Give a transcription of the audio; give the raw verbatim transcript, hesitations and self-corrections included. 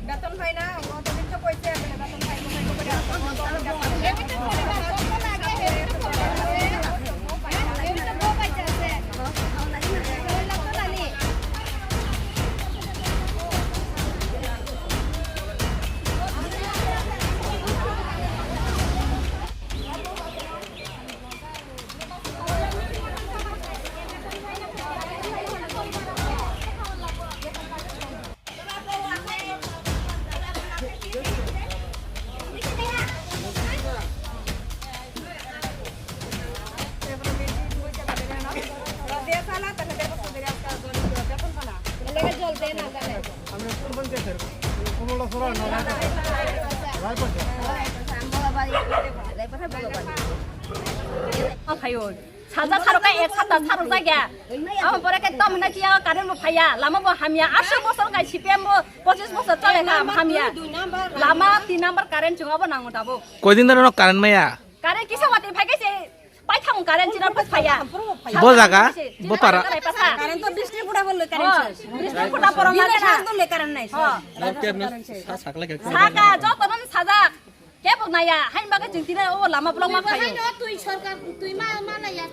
বেতন পাই না, কতদিন তো কইছে, বেতন পাই না। Phaio. Salsa saroka ek sapta sarok jagya. Amo pore ke tom hwnai tiya current bo phaiya, lama bo hamya, atso bosor kai C P M bo, pochis bosor chole ka hamya. Lama tin number current chunga bo nango dabo. Koidin dano current maya? Current kisa wati phai kaise, paithang current chira bo phaiya. Bo jaga, bo para. Current to bishnu pura bol current. Bishnu pura pora. Saka joto non sajak. Kebo naya, hain baga jingtira o lama block ma phaio. Twi sarkar, twi ma, ma naya.